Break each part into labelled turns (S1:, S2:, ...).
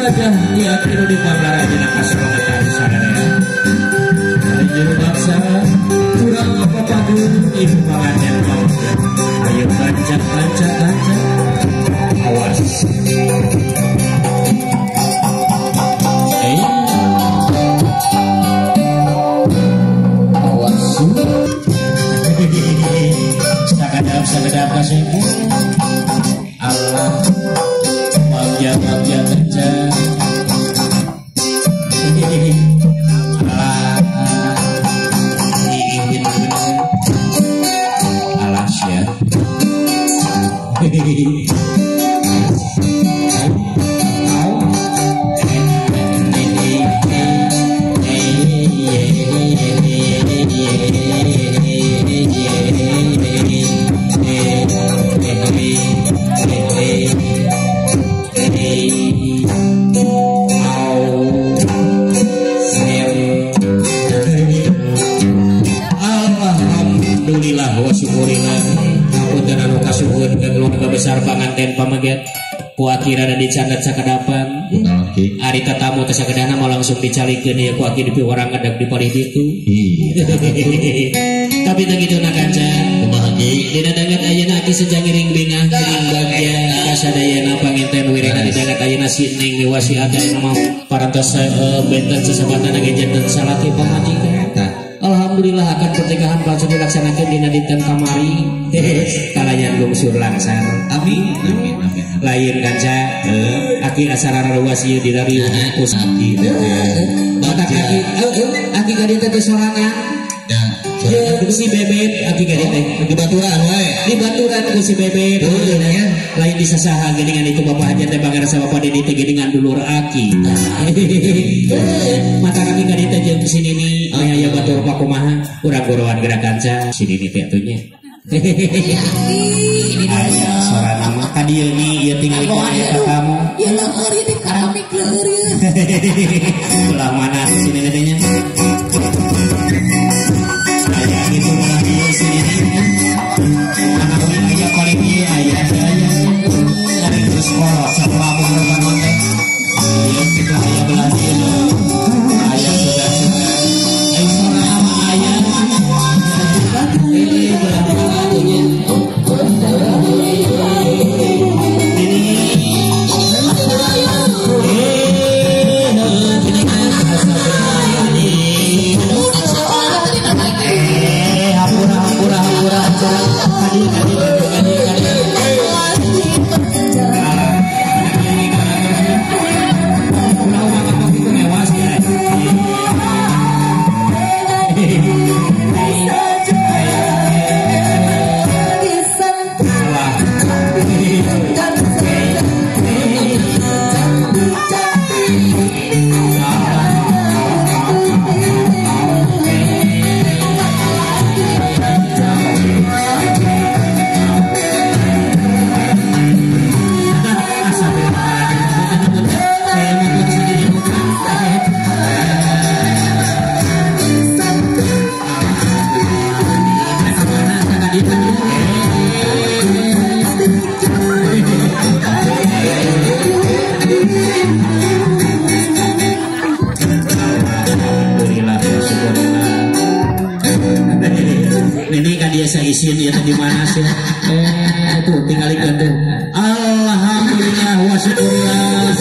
S1: Raja ya kiro di pagara dina kasalamatan sadaya. Dari jero bangsa kurang apa padu ibu panganten pamuga. Ayo kancak kancak kancak. Awas. Awas. Sakadap sakadap kasih. Allah bagya-bagya kerja. Allah ingin bener. Alas ya. Alhamdulillah wa syukurillah. Hapunten anu kasuhun ka keluarga besar panganten pameget. Ku akirana dicandat sakadapan. Ari tatamu teh sakedana mah langsung dicalikeun ieu ku aki dipiwarang ngedag di palih ditu. Tapi teu kitu na kanca. Kumaha ki? Dina danget ayeuna aki sejang ngiring bingah ngiring bagya kasadayana panginten wirena didanget ayeuna si Neng miwasi aya mah parantos benten sesebatan ge janten salaki pamajikan. Alhamdulillah akan pernikahan langsung dilaksanakan dina dinten kamari. Kalayan lungsur langsar.
S2: Amin amin amin.
S1: Lain kanca. Aki acara ruas ieu dilariung ku
S2: aki teh.
S1: Batak aki aki ka dieu teh sorangan. Jeung si Bebek aki ka dieu teh
S2: di baturan wae.
S1: Di baturan ku si Bebek. Lain disasaha geuningan itu Bapak Haji teh pangarsa Bapak Dedi teh geuningan dulur aki. Mata kaki ka dieu teh jeung si Nini aya batur pakumaha urang gorowan geura kanca si Nini teh atuh nya. Aya sorana mah ka dieu ni ieu tingali ka kamu.
S3: Ieu leueur ieu di keramik leueur ieu.
S1: Belah mana si Nini teh nya? Aya kitu belah dieu si Nini. Anak aya kolik ieu aya aya. Dari terus kolot sapola mun teh. Ieu kitu aya belah dieu. Aya sudah-sudah. Ayo sorana mah aya. Belah dieu atuh nya. Ini kan dia saya isin ya di mana sih? Tuh tinggalkan tuh. Alhamdulillah wa syukurillah.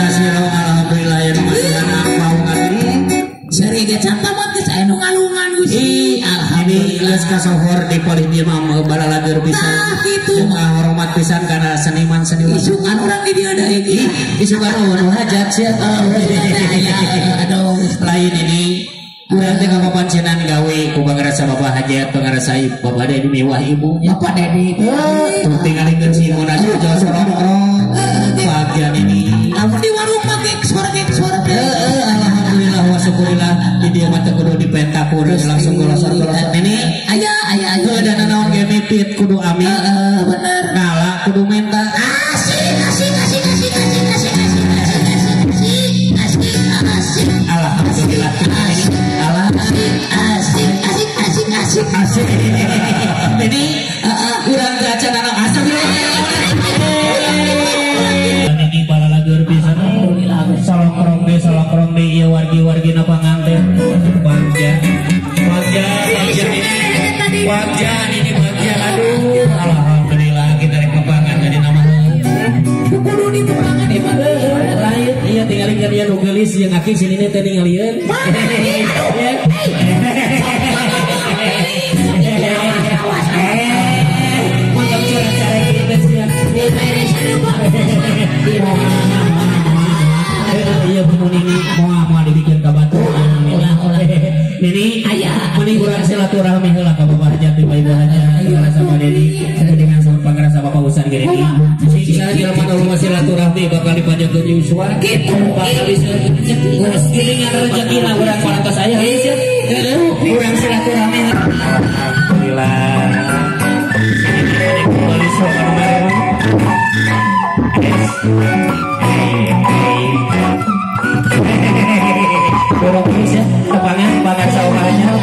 S1: Alhamdulillah ya Tuhan mau ngerti.
S3: Seri ge campa mah geus aya nu ngalungan Gusti.
S1: Alhamdulillah kasohor di palih dieu mah balalager pisan.
S3: Tah kitu.
S1: Hormat pisan kana seniman-seniman.
S3: Isukan urang di dieu deui ki.
S1: Isukan nu hajat sia.
S3: Aduh,
S1: lain ini urang teh kapapancenan gawe ku pangarasa Bapak Hajat, pangarasa Bapak Dedi mewah ibu.
S3: Bapak Dedi.
S1: Tuh tingalikeun si Muna jauh sorong-sorong. Bagian ini.
S3: Lamun di warung mah gek suara gek suara.
S1: Alhamdulillah wa syukurillah di dieu mah teu kudu dipenta kudu langsung golosor-golosor. Ini
S3: aya aya aya.
S1: Heuh da naon ge mipit kudu amin.
S3: Heeh bener.
S1: Ngala kudu menta.
S3: Asik asik asik asik asik asik asik asik asik asik.
S1: Alhamdulillah. Alah
S3: asik asik asik asik
S1: asik. Ini urang teh acan anak asik. Ini balalager pisan. geulis jeung aki si Nini teh ningalieun. Iya bener Nini moal dibikin ka batu. Nini
S3: aya
S1: mending urang silaturahmi heula ka Bapak Hajat di Ibu Hajat sama Dedi dengan sama pangrasa Bapak Usan gede. Sisa jelema nu rumah silaturahmi bakal dipanjangkeun yuswa
S3: kitu
S1: bakal geus geuningan rezekina urang parantos aya heuh urang silaturahmi. Alhamdulillah. Kembali soal mereka. Dorong terus ya, tepangan, bangar sauranya.